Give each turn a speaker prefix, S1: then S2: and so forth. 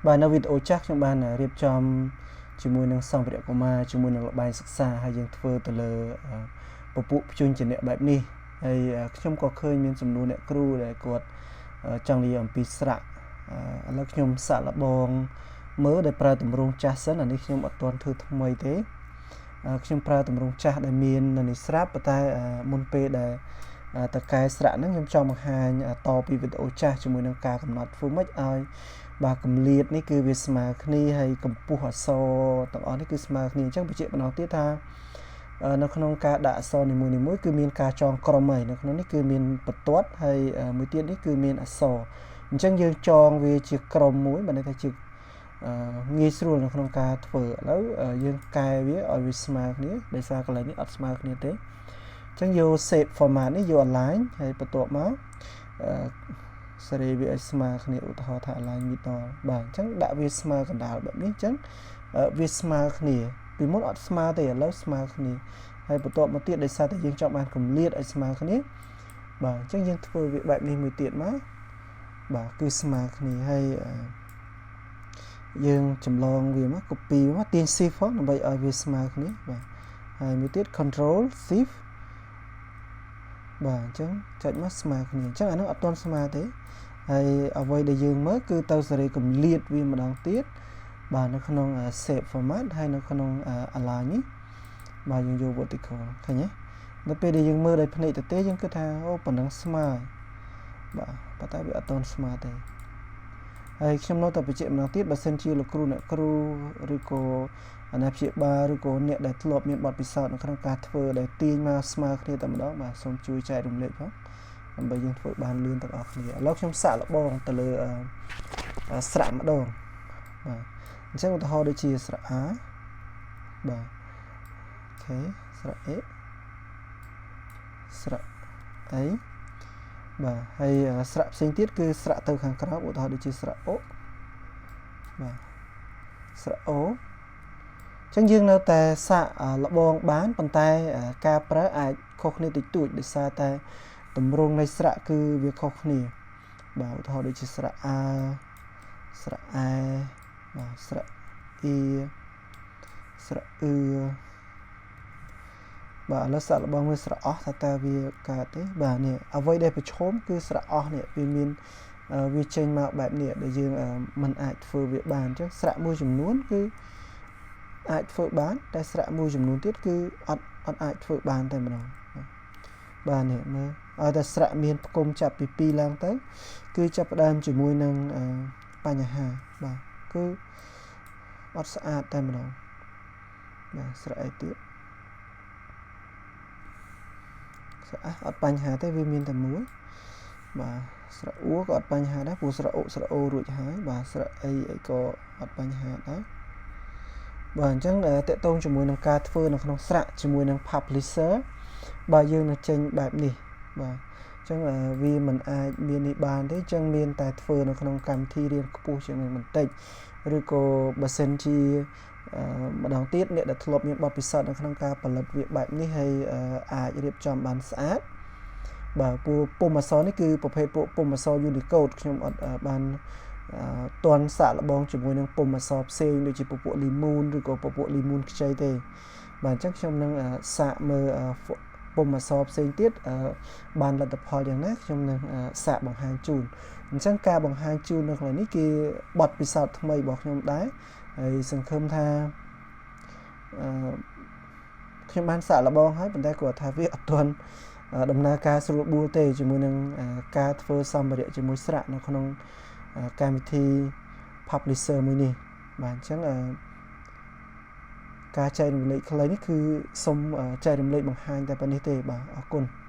S1: បាទនៅវីដេអូចាស់ខ្ញុំបានរៀបចំជាមួយនឹងសម្ភារៈកុមារជាមួយនឹងល្បែងសិក្សាហើយយើងធ្វើទៅលើពពួកព្យញ្ជនៈបែបនេះហើយខ្ញុំក៏ឃើញមានសំណួរអ្នកគ្រូដែលគាត់ចង់និយាយអំពីស្រៈឥឡូវខ្ញុំសាកល្បងមើលដែលប្រើទម្រង់ចាស់សិនអានេះខ្ញុំអត់ទាន់ធ្វើថ្មីទេខ្ញុំប្រើទម្រង់ចាស់ដែលមាននៅនេះស្រាប់ប៉ុន្តែមុនពេលដែលតកែស្រៈហ្នឹងខ្ញុំចង់បង្ហាញតពីវីដេអូចាស់ជាមួយនឹងការកំណត់ធ្វើម៉េចឲ្យបាទកម្លៀតនេះគឺវាស្មើគ្នាហើយកម្ពស់អក្សរទាំងអស់នេះគឺស្មើគ្នាអញ្ចឹងបញ្ជាក់ម្ដងទៀតថានៅក្នុងការដាក់អក្សរនីមួយៗគឺមានការចងក្រុមហើយនៅក្នុងនេះគឺមានបន្ទាត់ហើយមួយទៀតនេះគឺមានអក្សរអញ្ចឹងយើងចងវាជាក្រុមមួយបើន័យថាជាងាយស្រួលនៅក្នុងការធ្វើឥឡូវយើងកែវាឲ្យវាស្មើគ្នាដោយសារកន្លែងនេះអត់ស្មើគ្នាទេអញ្ចឹងយក shape format នេះយក align ហើយបន្ទាប់មកសេរីវាឲ្យស្មើគ្នាឧទាហរណ៍ថា align middle បាទអញ្ចឹងដាក់វាស្មើកណ្ដាលបែបនេះអញ្ចឹងវាស្មើគ្នាពីមុនអត់ស្មើទេឥឡូវស្មើគ្នាហើយបន្ទាប់មកទៀតដោយសារតែយើងចង់បានកម្លៀតឲ្យស្មើគ្នាបាទអញ្ចឹងយើងធ្វើវាបែបនេះមួយទៀតមកបាទគឺស្មើគ្នាហើយយើងចម្លងវាមក copy មកទាញ shift ផងដើម្បីឲ្យវាស្មើគ្នាបាទហើយមួយទៀត control shift បាទអញ្ចឹងចុចមកស្មើគ្នាអញ្ចឹងអានោះអត់ទាន់ស្មើទេហើយអ្វីដែលយើងមើលគឺទៅសេរីកម្លៀតវាម្ដងទៀតបាទនៅក្នុង shape format ហើយនៅក្នុង align នេះបាទយើងយក vertical ឃើញទេនៅពេលដែលយើងមើលដោយភ្នែកទៅទេយើងគិតថាអូប៉ុណ្ណឹងស្មើបាទប៉ុន្តែវាអត់ទាន់ស្មើទេហើយខ្ញុំនៅតែបញ្ជាក់ម្ដងទៀតបើសិនជាលោកគ្រូអ្នកគ្រូឬក៏អាណាព្យាបាលឬក៏អ្នកដែលធ្លាប់មានបទពិសោធន៍នៅក្នុងការធ្វើដែលទាញមកស្មើគ្នាតែម្ដងបាទសូមជួយចែករំលែកផងដើម្បីយើងធ្វើបានលឿនទាំងអស់គ្នាឥឡូវខ្ញុំសាកល្បងទៅលើស្រៈម្ដងបាទអញ្ចឹងឧទាហរណ៍ដូចជាស្រៈ A បាទ OK ស្រៈ A ស្រៈអីបាទហើយស្រៈផ្សេងទៀតគឺស្រៈទៅខាងក្រោមឧទាហរណ៍ដូចជាស្រៈអូបាទស្រៈអូចឹងយើងនៅតែសាកលបងបានប៉ុន្តែការប្រើអាចខុសគ្នាតិចតួចដោយសារតែទម្រង់នៃស្រៈគឺវាខុសគ្នាបាទឧទាហរណ៍ដូចជាស្រៈ A ស្រៈ អែបាទស្រៈ អ៊ីស្រៈអឺបាទឥឡូវសាកល្បងមើលស្រៈអស់ថាតើវាកើតទេបាទនេះអ្វីដែលប្រឈមគឺស្រៈអស់នេះវាមានវាចេញមកបែបនេះដែលយើងមិនអាចធ្វើវាបានអញ្ចឹងស្រៈមួយចំនួនគឺអាចធ្វើបានតែស្រៈមួយចំនួនទៀតគឺអត់អត់អាចធ្វើបានតែម្ដងបាទនេះមើលឲ្យតែស្រៈមានផ្គុំចាប់ពី2ឡើងទៅគឺចាប់ផ្ដើមជាមួយនឹងបញ្ហាបាទគឺអត់ស្អាតតែម្ដងបាទស្រៈអីទៀតស្រៈអត់បញ្ហាទេវាមានតែមួយបាទស្រៈអ៊ូក៏អត់បញ្ហាដែរព្រោះស្រៈអ៊ុស្រៈអូរួចហើយបាទស្រៈអីអីក៏អត់បញ្ហាដែរបាទអញ្ចឹងតកតងជាមួយនឹងការធ្វើនៅក្នុងស្រៈជាមួយនឹង publisher បាទយើងនឹងចេញបែបនេះបាទអញ្ចឹងវាមិនអាចមាននេះបានទេអញ្ចឹងមានតែធ្វើនៅក្នុងកម្មវិធីរៀនខ្ពស់ជាងនឹងបន្តិចឬក៏បើសិនជាម្ដងទៀតអ្នកដែលធ្លាប់មានបទពិសោធន៍នៅក្នុងការផលិតវាបែបនេះហើយអាចរៀបចំបានស្អាតបាទពូពុំអក្សរនេះគឺប្រភេទពួកពុំអក្សរ Unicode ខ្ញុំអត់បានតន់សាកល្បងជាមួយនឹងពុំអក្សរផ្សេងដូចជាពពួក Limon ឬក៏ពពួក Limon ខ្ចីទេបាទអញ្ចឹងខ្ញុំនឹងសាកមើលពុំអក្សរផ្សេងទៀតបានលទ្ធផលយ៉ាងណាខ្ញុំនឹងសាកបង្ហាញជូនអញ្ចឹងការបង្ហាញជូននៅក្នុងនេះគឺបទពិសោធន៍ថ្មីរបស់ខ្ញុំដែរហើយសង្ឃឹមថាអឺខ្ញុំបានសាកល្បងហើយប៉ុន្តែគាត់ថាវាអត់ទាន់ដំណើរការស្រួលបួលទេជាមួយនឹងការធ្វើសម្ភារៈជាមួយស្រៈនៅក្នុងកម្មវិធី publisher មួយនេះបាទអញ្ចឹងការចែករំលែកខ្លីនេះគឺសូមចែករំលែកបង្ហាញតែប៉ុណ្្នេះទេបាទអរគុណ។